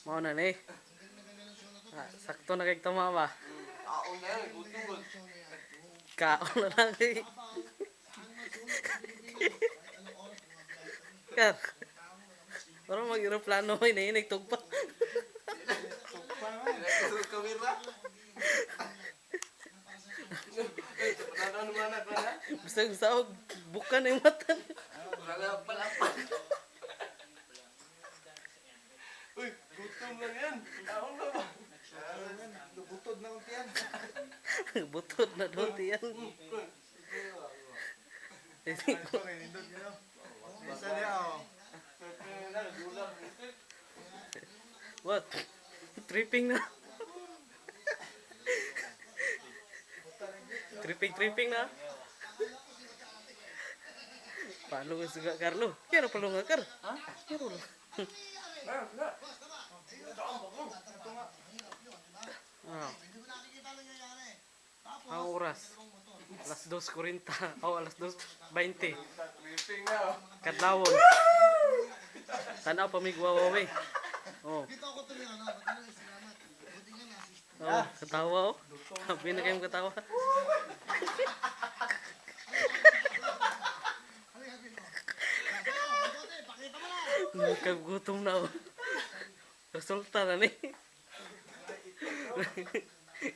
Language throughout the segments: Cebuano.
Mao na ni. Ah, sakto na kay tama ba? Kaon na yan, gutom ko. Kaon na lang eh. Kar. Parang mag-aeroplano ay nainig tugpa. Tugpa man. Sa kamera. Ano man ako na? Bisag saog buka na yung mata. Wala palapan. Uy, gutom lang yan. Kaon na ba? Butod na ang tiyan. Butod na doon tiyan. Ito kay nindot yun. Isa niya oh. What? Tripping na. Tripping, tripping na. Paano ka suga, Carlo? Kaya na palo nga, Car. Ha? Kaya palo. Ah. Ang oras? Alas 2:40. Oh, alas 2:20. Tripping na oh. Kadlawon. Tanaw pa may guwawa. Oh. Oh, katawa oh. Sabi na kayong katawa. Kagutom na oh. Resulta na ni.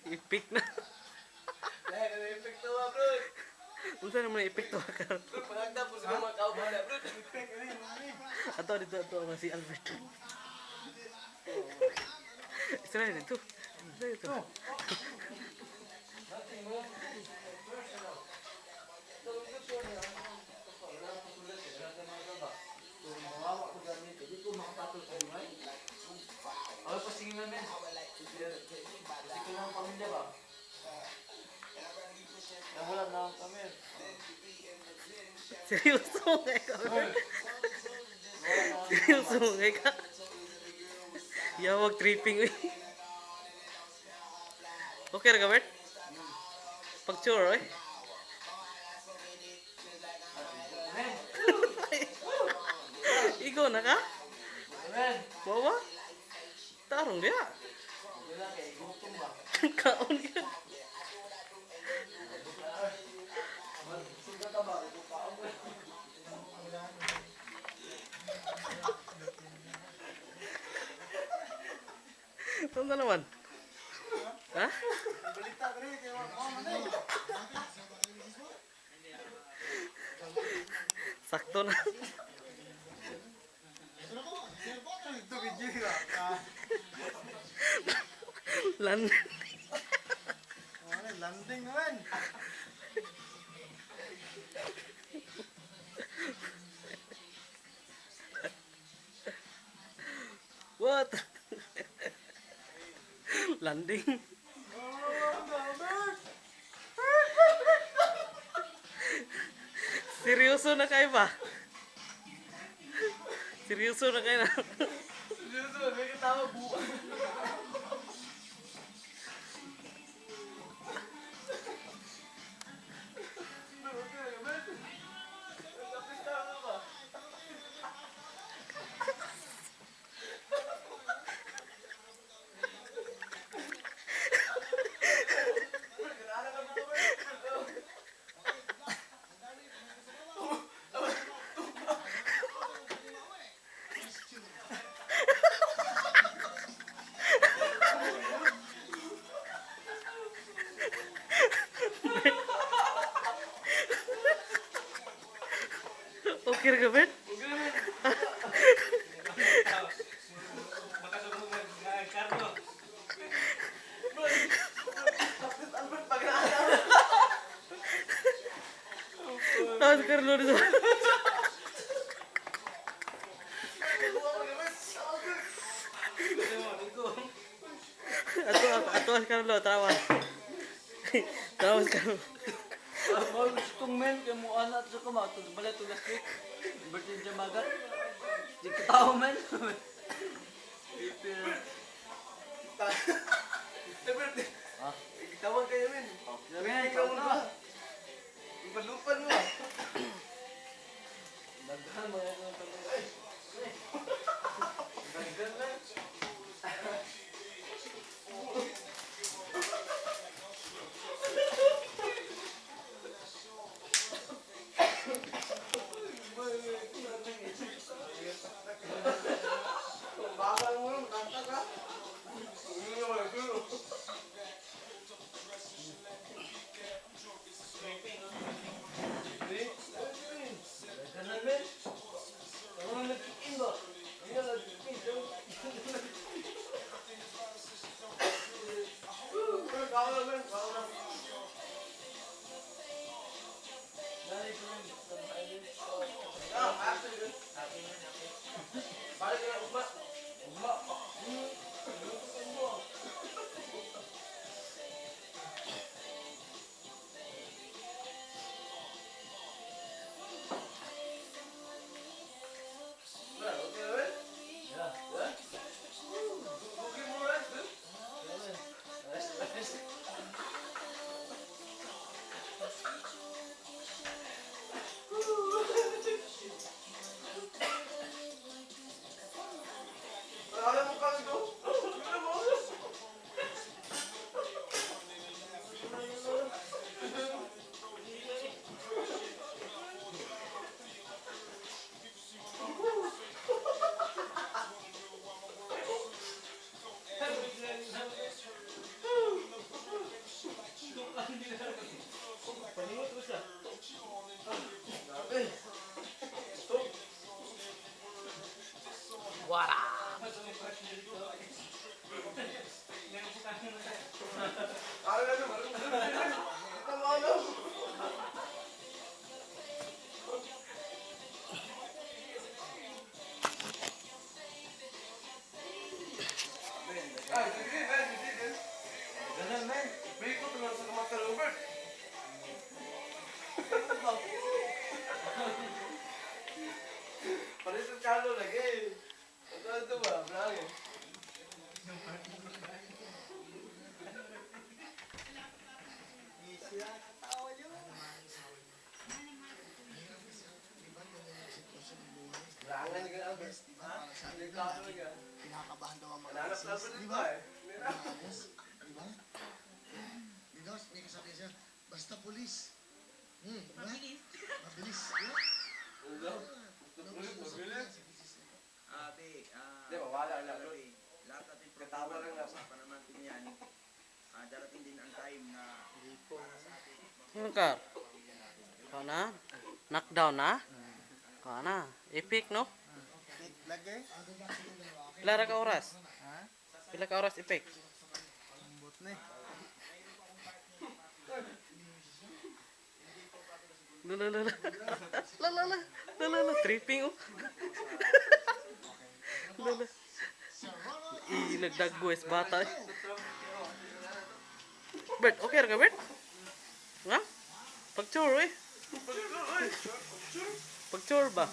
Ipik na. Lahat na epekto ba, bro? Unsa naman ang epekto ka? Bro, pangagda po sila mga kauban na, bro. Ato dito ato ang si Albert. Isa na dito. Isa dito. Ako pa sige na, men. Kasi ko lang pamilya ba? Nawala na ang kami. Seryoso mo kay ka. Seryoso mo kay ka. Yawag tripping uy. Okay ra ka, Bert? Pagture oy. Igo na ka? Men! Wawa? Tarong dia. Wala kay gutom ba? Kaon ka. Sugat ka ba? Kaon ba? Tanda naman. Ha? Balita ko rin kay wa man eh. Sakto na. Ito video ah. Lan. Oh, landing naman. What? Landing. Oh, Albert. Seryoso na kayo ba? Seryoso na kayo na. Seryoso, may katawa buwan. Okay ra ka, Bert? Albert, pag Tapos Carlo dito. Ato, ato si Carlo, tawa. Tawa si Carlo. Mga gustong men, kaya mo anak sa kama, ito bala ito last week. Birthday niya magat. Di ka tao men. Ha? Tawag kayo men. Men, ikaw na. Ipalupan mo. Daghan mga ito. Daghan na. Kinakabahan daw ang mga misis. Di ba? Maalis. Di ba? Di ba? May kasabi siya, basta pulis. Di ba? Mabilis. Mabilis. Di ba? Mabilis. Ate, ah, Di ba, wala lang. gabi, lahat natin Katawa problema, lang na. usapan naman natin yan. Darating din ang time na para sa atin, Ano ka? Kau na? Knockdown na? Kau na? Epic, no? Lagi? Pila ra ka oras? Pila ka oras epic? Ambot na eh. La la la la. La la la. La la la. Tripping oh. La la. I nagdagbo es bata eh. Bert, okay ra ka, Bert? Ha? Pag-tour eh. Pag-tour ba?